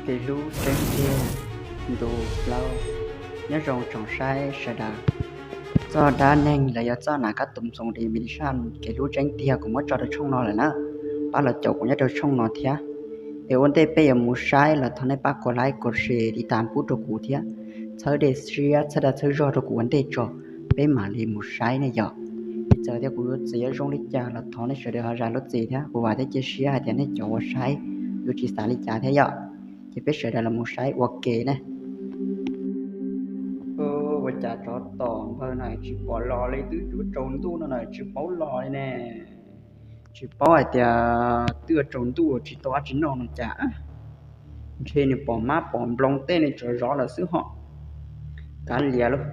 Kev hlub tseeb tiag, ntu plaub. Nyob zoo tsoom saib sawv daws. Txoj dab neeg los yog txoj nas kab tus ntxoov di me li saj kev hlub tseeb tiag kuv muab tso rau tshooj no lawm na. Pab los caum kuv nyob rau tshooj no thiab. Es ua ntej peb yuav mus saib los thov nej pab kov like kov share li tas pub rau kuv thiab, txhawb dej siab txhawb dag txhawb zog rau kuv ua ntej tso, peb mam li mus saib ne yom. Es txawm tias kuv yuav txiav zoo li cas los thov nej sawv daws ho zam lub txim thiab, kuv vam thiab cia siab hais tias nej cov uas saib yuav tsis xav li cas thiab yom. Ces peb sawv daws los mus saib ua ke ne. Ua cas tsov tom npawg na tsis pom los li, twb yuav tsaus ntuj no na tsis paub los li ne. Tsis paub hais tias twb yuav tsaus ntuj tsis tau dab tsi noj no cas. Ntshe nws pom mab pom nploos tej nws tsav zov lawm xwb hos. Kav liam lauj,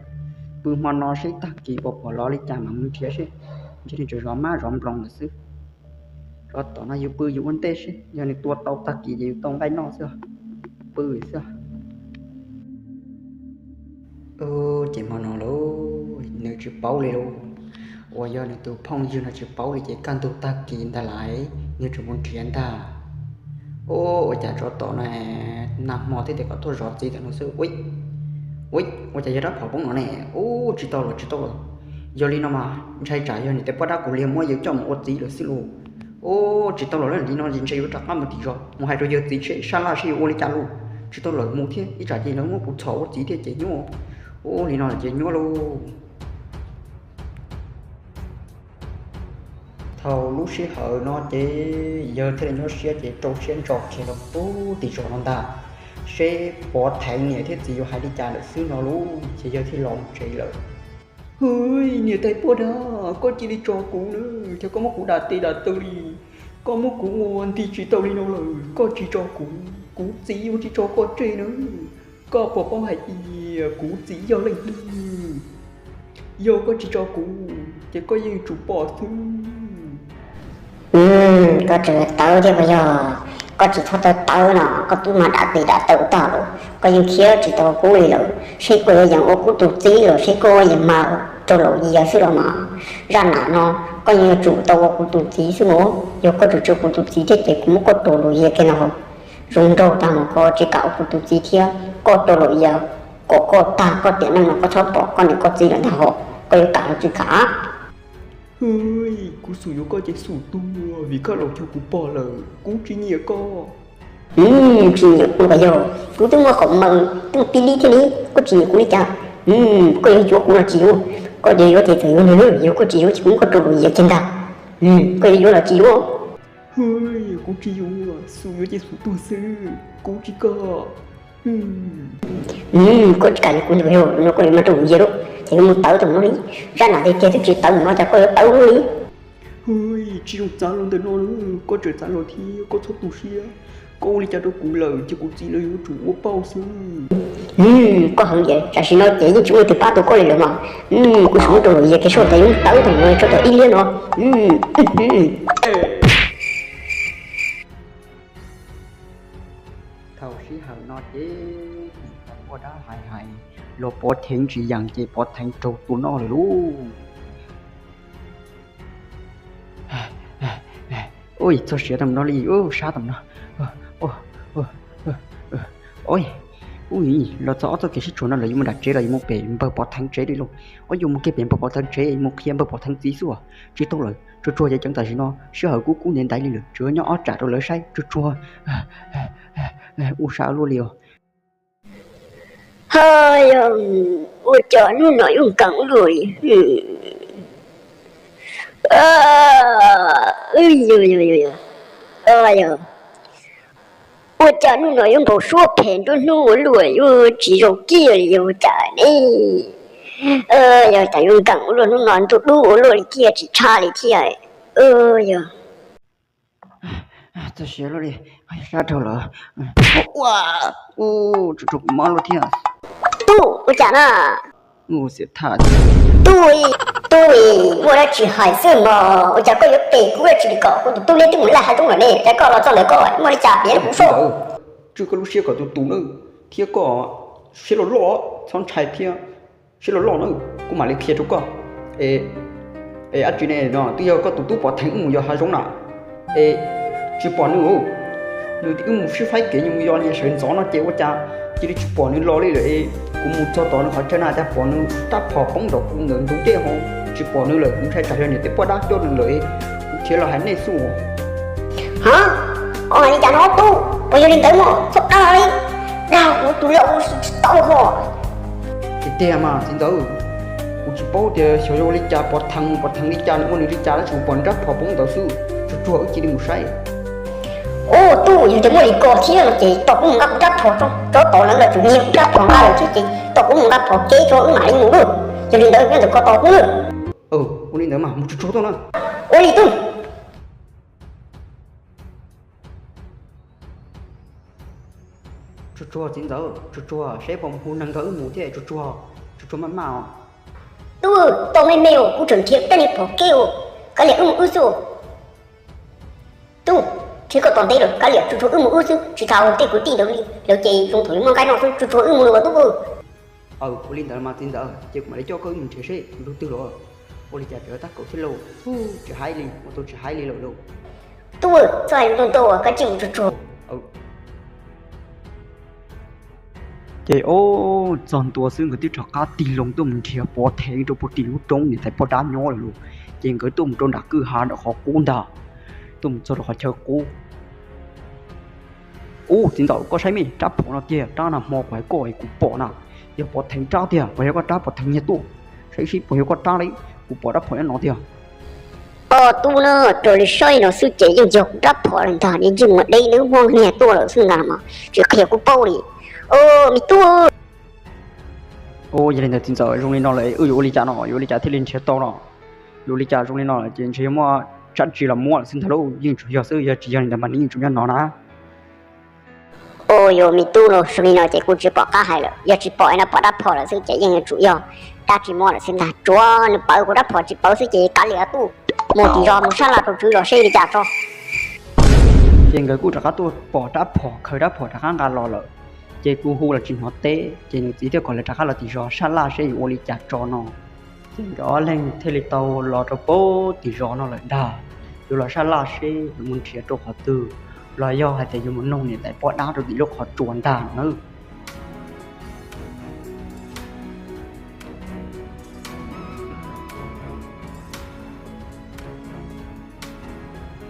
pw hmo no seb tag kis pom pom los li cas mam mus nrhiav seb. Ntshe nws tsav zov mab zov nploos lawm xwb. Tsov tom no yus pw yus ua ntej seb, yog nws tua tau tag kis ces yus tau nqaij noj xwb. Pw xwb. Ces hmo no lauj, nws tsis paub li lauj. Uas yog nws tus phooj ywg no tsis paub li ces kaj ntug tag kis ntag lauj, nws tseem mus nrhiav ntag. Ua cas tsov tom no nag hmo thiab tias kom tuaj zov txiv tam no xwb. Ua, ua cas yog rab phom poob no ne? Ua tsis tau lawm tsis tau lawm. Yog li no mas ntshai tsam yog niam tais poj dab kuv liag muab yawg coj mus ua txiv lawm xwb lauj. Ua tsis tau lawm li no ntshe yuav rov qab mus tim zos mus hais rau yawg txiv seb sab laj seb yuav ua li cas lauj. Tsis tau lawm mus thiab ib tsam ces lawv muab kuv txhom ua txiv thiab ces nyuaj. Ua li no ces nyuaj lauj. Thaum lub sij hawm no ces yawg thiaj li nyuaj siab ces rau siab ntso khiav los pub tim zos no ntag, seb Pov Theev niam thiab txiv yuav hais li cas lawm xwb no lauj. Ces yawg thiaj los tsev lawm. Hwj, niam tais poj dab, koj cia li tso kuv na, cas koj muab kuv dam tes dam taw li, koj muab kuv ua nti tsis tau li no lawm, koj tsis tso kuv, kuv txiv yuav tsis tso koj tseg na. Koj puas paub hais tias kuv txiv yog leej twg? Yog koj tsis tso kuv ces koj yeej tsum pom xwb. Koj tseem tawv thiab puas yog? Koj tsis txhob tawv tawv no, koj twb mag dam tes dam taw tag lawm, koj yeej khiav tsis tau kuv li lawm. Seb koj yuav yeem ua kuv tus txiv los seb koj yeem mag rau Laus Yias xwb los mas. Zaj nam no koj yeej yuav tsum tau ua kuv tus txiv xwb os. Yog koj tseem tso kuv tus txiv thiab ces kuv muab koj rau Laus Yias kiag no. Zoo nraug tag mas koj tsis kam ua kuv tus txiv thiab, koj rau Laus Yias kom koj tag koj tiam neej no koj txhob pom koj niam koj txiv lawm ntag hos, koj yuav kam los tsis kam? Hwj, kuv xum yuav koj ces xum tuag vim koj laus cuag kuv pog lawm, kuv tsis nyiam koj. Tsis nyiam kuv los yog? Kuv twb muaj qhov mees twb tib lib thiab li, koj tsis nyiam kuv li cas? Koj yuav yuav kuv los tsis yuav? Koj yuav yuav ces txawm yuav nws, yog koj tsis yuav ces kuv muab koj rau Laus Yias kiag ntag. Koj yuav yuav los tsis yuav? Hwj, kuv tsis yuav, xum yuav ces xum tuag xwb, kuv tsis kam. Koj tsis kam yuav kuv ntag yog? No koj yuav mag rau Laus Yias lauj, ces yuav mus tawv tau no li. Zaj nam tiag tiag twb tsis tawv mus no cas koj yuav tawv li? Hwj, tsis zoo txav los ntawm no, koj tseem txav los thiab, koj txhob tu siab. Koj ua li cas rau kuv lawm ces kuv txiv lawv yuav tsum ua pauj xwb. Koj heev tiag, tam sim no ces yeej tsis muaj leej twg pab tau koj li lawm mas. Kuv sim muab rau Laus Yias kiag soj tas yuav tawv tau no tso tas ib liab no. Thaum sij hawm no ces niam tais poj dab hais hais los Pov Theev tsis yeem ces Pov Theev raug tua noj lawm lauj. Ua txog siav tam no li, sab tam no. Ua, ua, los txog ob txoj kev sib tshuam no lawm, yuav mus nram tsev los yuav mus pem npawg Pov Theev tsev li lauj. Ua yuav mus kiag pem npawg Pov Theev tsev mus qhia npawg Pov Theev txiv xwb os. Tsis tau lawm, tsuag tsuag ces ceev tam sim no sij hawm kub kub ntev ntev li lawm, tsuas nyob ob tsam rau lawv saib tsuag tsuag. Ua sab luaj li os. Ho yog, ua cas hnub no yuav nkees ua luaj li? Yog, ua cas hnub no yuav nkaus suab phem nruab hnub ua luaj, yuav tsis zoo kiag li, yuav ua cas ne? Yog tas yuav nkees ua luaj hnub no ntuj dub ua luaj li kiag tsis tshab li thiab. Yog. Txog siav luaj li, sab dhau lawm. Ua, tsuag tsuag kuv mob luaj thiab. Tub, ua cas na? Xiam thaj. Tub, tub, muaj dab tsi hais xwb mog, ua cas koj yuav pem kuv dab tsi li ko? Kuv tus tub neb twb mus laj hav zoov lawm ne, cas koj los txog ntawd koj muaj li cas piav rau kuv soj. Tswj koj lub siab kom tus tus na, thiab koj siab loj loj, txhob ntshai thiab. Siab loj loj na, kuv mam li qhia rau koj. Es, es dab tsi ne no, twb yog koj tus tub Pov Theev wb mus yos hav zoov na, es tsis pom nws. Nws wb mus sib faib kev mus yos niag sawv ntxov no ces ua cas cia li tsis pom nws los li lawm. Kuv mus txog tom nws qhov chaw na cas pom nws rab phom poob nrov kuv ntawm ntug dej ho tsis pom nws lawm. Kuv ntshai tsam yog niam tej poj dab coj nws lawm. Kuv khiav los hais nej xwb. Ha, koj hais li cas no tub? Puas yog li ntawd mas txhob qab li, dag kuv tus yau tsis tau ho. Tiag tiag mas txiv ntxawm, kuv tsis paub tias xyov yog ua li cas pov theev pov theev li cas nws ua nws li cas tab sis kuv pom nws rab phom poob ntawd xwb. Tsuag tsuag wb cia li mus saib. Ub tub, yog tias muaj li ko thiab no ces tos kuv mus nqa kuv rab phom tso, tsov tom lawv los tsum nyiag kuv rab phom nqa lawm thiab ces tos kuv mus nqa phom kev tso wb mam li mus lawm. Yog li ntawd nyob ntawm koj tos kuv na. Ua li ntawd mas mus tsuag tsuag tuaj na. Ua li tub. Tsuag tsuag txiv ntxawm, tsuag tsuag seb puas mus hu neeg nrog wb mus thiab tsuag tsuag, tsuag tsuag maj maj os. Tub, tau me me os, kuv tseem nrhiav tej niag phom kev os, kav liam wb mus wb xwb. Tub, nrhiav koj tos ntev lawm, kav liam tsuag tsuag wb mus wb xwb, tsis tas tej kwv tij ntawd li lawv ces zoo thaum li muaj nqaij noj xwb, tsuag tsuag wb mus los tub. Aw, ua li ntawd mas txiv ntxawm, ces kuv mam li coj koj wb mus nrhiav seb mus rau twg los. Ua li cas tseem tab kaum thiab lauj, tsis haib li, ua tau tsis haib li lawm lauj. Tub, txhob hais lus ntau ntau, koj cia mus tsuag tsuag. Ces ob txog ntua xwb nkawd twb rov qab tig loo tuaj mus nrhiav pov theev rau puag tim lub roob niam tais poj dab nyob lawm lauj. Ces nkawd tuaj mus rau nram kwj ha nram qhov qub ntag, tuaj mus txog rau qhov chaw qub. Ub, txiv ntxawm, koj saib me, rab phom no tiag, rab nag hmo kuv hais koj es kuv pom na. Yog pov theev rab tiag, puas yog koj rab pov theev nyiag tuaj? Saib seb puas yog koj rab li, kuv pom rab phom nyob no tiag. Koj tub na, raws li saib no xwb ces yeej yog kuv rab phom lawm ntag, yeej mus deb nws muab nyiag tuaj lawm xwb ntag mas tsis qhia kuv paub li. O, me tub. O, yog li ntawd txiv ntxawm, zoo li no lawm wb yuav ua li cas no, yuav ua li cas thiaj li nrhiav tau no? Yuav ua li cas zoo li no lawm ces ntshe yuav muaj tsab tsi los muab lawm xwb ntag lauj, yeej tsuas yog xwb, yog tsis yog li ntawd mas nws yeej tsuas nyob no na. O, yog me tub los zoo li no ces kuv tsis pom qab hais lawm, yog tsis pom no pom rab phom lawm xwb ces yeej yuav tsum yog dab tsi muab lawm xwb ntag, tsuav nws pawv kuv rab phom tsis pawv xwb ces kav liam tub, mus tim zos mus sab laj rau tswv zos seb li cas tso. Ces nkawd kuj rov qab tuaj pom rab phom, khaws rab phom rov qab nqa los lawm. Ces kuv hu los tsis hnov teb, ces nws txiv thiaj kom lawv rov qab los tim zos sab laj seb yuav ua li cas tso no. Ces nkawd ob leeg thiaj li tau los rau puag tim zos no lawm ntag. Yuav los sab laj seb yuav mus nrhiav rau qhov twg, los yog hais tias yuav mus noog niam tais poj dab rau tim lub qhov tsua ntag no na.